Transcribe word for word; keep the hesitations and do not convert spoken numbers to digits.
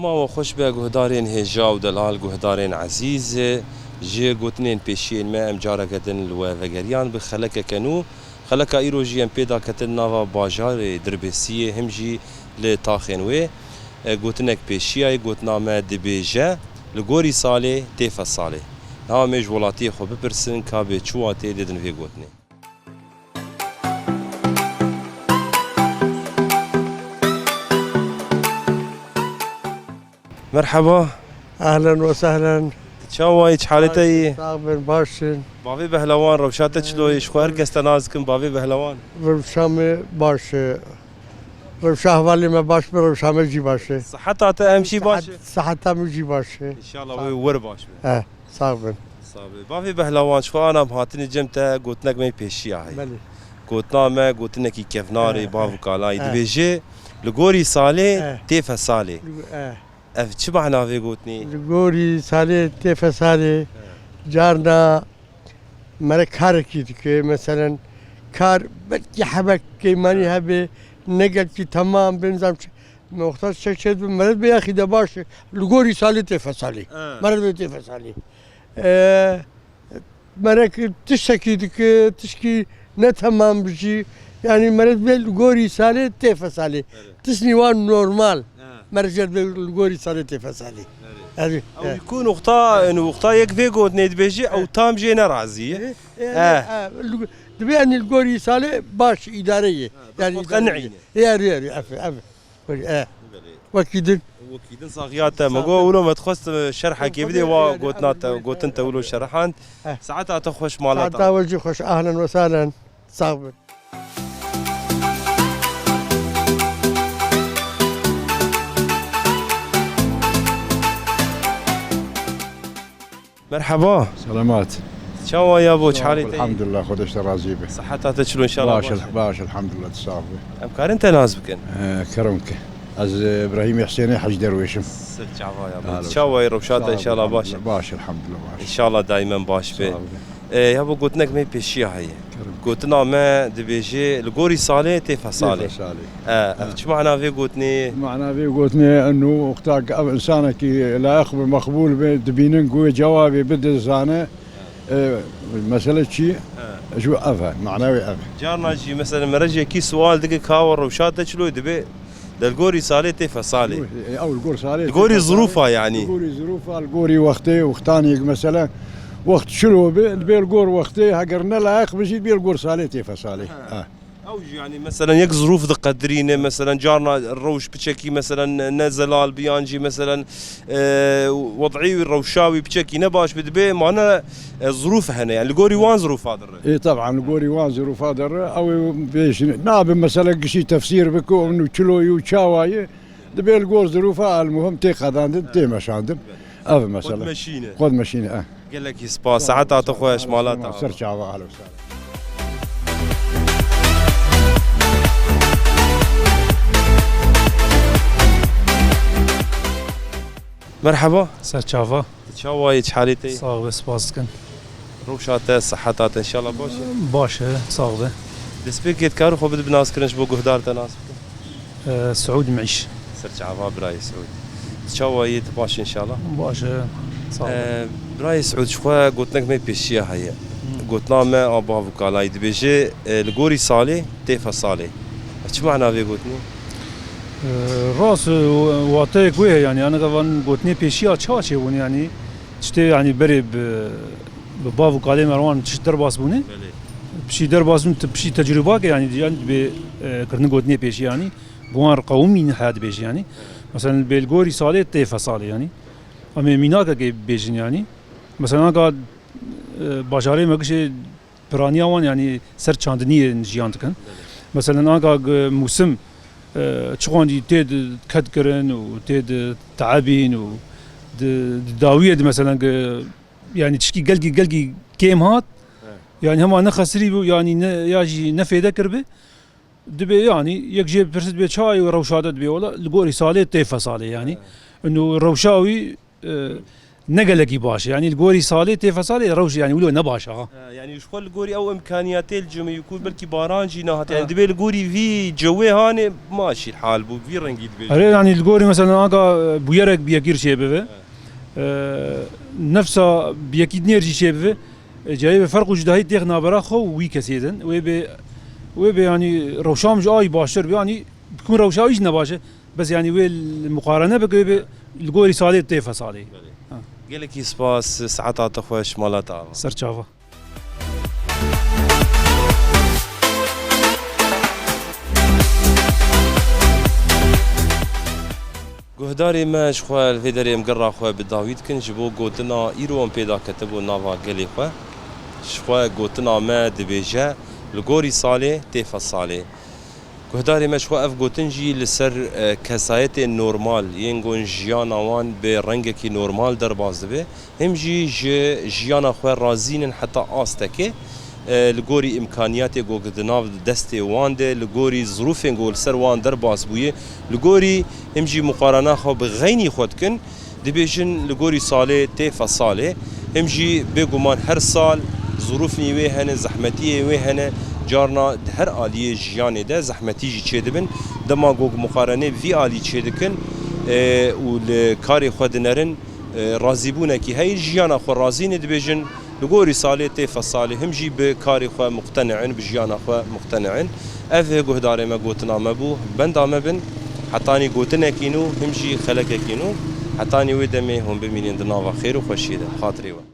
Ma we xweş be guhdarên hêja û delal, guhdarên ezîz. Ji gotinên pêşiyên me em careke din li we vegeriyan bi xelekeke nû. Xeleka îro jî em pê daketin nava bajarê Dirbêsiyê, him jî li taxên wê. E, gotinek pêşiyayê, gotina me dibêje, li gorî salê tê fesalê. Niha em ê ji welatiyê xwe bipirsin ka bê çi watê didin vê gotinê. Merheba. Ehlen ve sehlen. Çawa yî, çi halê te yî? Sax bin, baş in. Bavê Behlewan, rewşa te çilo ye? Ji xwe her kes te nas dikin, Bavê Behlewan. Rewşa me baş e. Rewşa hevalê me baş be, rewşa me jî baş e. Siheta te em jî baş e. Sihet-, siheta me jî baş e. Înşallah wê wir baş be. He. Sax bin. Sax be. Bavê Behlewan, ji xwe ana em hatinê cem te, gotinek me pêşiya heye. Belê. Gotina me gotinekî kevnarê, eh, bav û kalayî. Eh. Dibêje, li gorî salê, eh, tê fesalê. Eh. Ev çi mana vê gotinê? Li gorî salê, tê fesalê. Eh. Carna mere karekî dike, meselen, kar belkî hebek keymanî, eh, hebe, ne gelkî temam be, nizam çi. Muxtar çek çet bi meret be yaxî de baş e. Li gorî salê tê fesalî. He. Meret be tê fesalî. E, merek tiştekî dike, tişkî ne temam bijî. Yani meret be li gorî salê tê fesalî. Evet. Tiştî wan normal. He. Meret jê be li gorî salê tê fesalî. Evet. Yani, ew ku nuqta, nuqta yek vê gotinê dibêjî, ew tam jê nerazî ye. E, e, e, li, dibê yani li gorî salê baş îdare ye. He, yani bes idare ye. Qenî ne. Ê, erê, erê, ev, ev. Wekî, e. Belê. Wekî din. Wekî din saxiya te. Sax ol. Me got, wilo me dixwest, e, şerhekê bidê, wa gotina te, gotin te wilo şerehand. Eh. Saeta te xweş, mala te. Saeta we jî xweş, ahlen ve sahlen. Sax bin. Merheba. Selamat. Çawa ya bo, çi halê te? Elhamdulillah, Xwedê ji te razî be. Siheta te çilo, înşallah baş e? Baş, elhamdulillah, tu sax be. Em karin te nas bikin? Ee, kerem ke. Ez, e, Îbrahîmê Husênê Hec Derwêş im. Ser çava ya bo. Çawa ye, rewşa te, înşallah baş e? Baş, elhamdulillah, baş. Înşallah daimen baş be. Sax be. E, ya bo, gotinek me pêşiya heye. Kerem. Gotina me dibêje, li gorî salê tê fesalê. Tê fesalê. E, ev çi mana vê gotinê? Mana vê gotinê, eno wexta ku ev insanekî layiq be, meqbûl be, dibînin ku wê cewabê bide, zane. E, mesele çi? He. Ji ev e, mana wê ev e. Carna jî, mesela, mere ji yekî sual dike, ka we rewşa te çilo ye, dibê, de li gorî salê tê fesalê. E, ew li gor salê tê fesalê. Li gorî zirûfa, yanî. Li gorî zirûfa, li gorî wextê, wextanê, mesela, wext çilo be, dibê li gor wextê, heger ne layiq be jî, dibê li gor salê tê fesalê. He. He. Ew jî, yanî, mesela, yek zirûf diqedirîne, mesela, carna rewş piçekî, mesela, ne, ne zelal bi, yan jî, mesela, e, wed'î wî, rewşa wî piçekî ne baş be, dibê mane, e, zirûf hene, yani li gorî wan zirûfa dire. Ê, teban, li gorî wan zirûfa dire, ew ê bêjin, nabe mesele gişî tefsîr bike, û çilo ye û çawa ye, dibê li gor zirûfa, el muhim tê qedandin, tê meşandin. Ev e mesele. Xwe dimeşîne. Xwe dimeşîne, e. Gelekî spas, saeta te xweş, mala te. Ser çava, ahlen. Merheba. Ser çava. Çawa yî, çi halê te yî? Sax be, spas dikin. Rewşa te, siheta te, înşallah baş e? Baş e, sax be. Destpêkê dikarî xwe bidî bi naskirin, ji bo guhdar te nas bikin? E, Siûd Mîş. Ser çava birayê Siûd. Çawa yî, tu baş, înşallah? Baş e, sax be. E, birayê Siûd, ji xwe gotinek me pêşiya heye. Hmm. Gotina me a bav û kalayî dibêje, e, li gorî salê tê fesalê. Çi mana vê gotinê? E, rast, e, wateyek wê heye, yanî, aneka van gotinê pêşiya çawa çêbûn, yanî, tiştê, yanî, berê bi, bi bav û kalê me wan tişt derbas bûne. Belê. Piştî derbas bûn, tu piştî tecrûba ke, yanî, yanî, dibê, e, kirin gotinê pêşiya, yanî, bi wan re qewimîn, heye dibêje, yanî. Mesela, bê li gorî salê tê fesalê, yanî. Em ê mînakekê bêjin, yanî. Mesela, anka, e, bajarê me gişê piraniya wan, yanî ser çandiniyê jiyan dikin. Belê. Meselen, anka g-, mûsim, e, çiqan jî tê di ked kirin û tê di teebîn û di, di dawiyê de, meselen, g-, yanî tişkî gelkî, gelkî kêm hat. Evet. Yanî hema ne xesirî bû, yanî ne, ya jî ne fêde kiribî. Dibê, yanî, yek jê bipirsit, dibê çawa wê rewşa te, dibê wela li gorî salê tê fesalê, yanî. Evet. Û rewşa wî, e, Ne gelekî baş e. Yanî li gorî salê tê fesalê rewş, yanî wilo ne baş e ha. Ha, yanî ji xwe li gorî ew imkaniyatê li cemê ku belkî baran jî nehate. Ha. Yanî dibê li gorî vî cewê hanê maşî hal bû, vî rengî dibê. Erê, yanî li gorî mesela anka, e, bûyerek bi yekî çê bibe. Ha. E, nefsa bi yekî dinêr jî çê bibe. E, cayê bi ferq û cudahî têx navbera xwe û wî kesê din. Wê bê, wê bê yanî rewşa min ji ay baştir be, yanî bi ku rewşa wî jî ne baş e. Bes yanî wê li muqarene bike, wê bê li gorî salê tê fesalê. Belê. Ha. Gelekî spas, saeta te xweş, mala te ava. Ser çava. Guhdarê me, ji xwe li vê derê em gerra xwe bi dawî dikin ji bo gotina îro em pê daketibû nava gelê xwe. Ji xwe gotina me dibêje, li gorî salê tê fesalê. Guhdarê me, ji xwe ev gotin jî li ser, e, kesayetên normal yên ku jiyana wan bi rengekî normal derbas dibe, him jî ji jiyana xwe razî nin heta astekê, e, li gorî îmkaniyatê ku di nav destê wan de, li gorî zirûfên ku li ser wan derbas bûye, li gorî him jî muqarana xwe bi xeynî xwe dikin. Dibêjin li gorî salê tê fesalê, him jî bêguman her sal zirûfnî wê hene, zehmetiyê wê hene, carna di her aliyê jiyanê de zehmetî jî çêdibin. Dema ku muqarenê vî alî çêdikin, e, û li karê xwe dinerin, e, razîbûnekî heyî jiyana xwe razî ne dibêjin. Li gorî salê tê fesalê him jî bi karê xwe muqtene in, bi jiyana xwe muqtene in. Ev guhdarê me gotina me bû, benda me bin, hetanî gotinekî nû, him jî xelekekî nû, hetanî wê demê hûn bimînin di nava xêr û xweşiyê de. Xatirê we.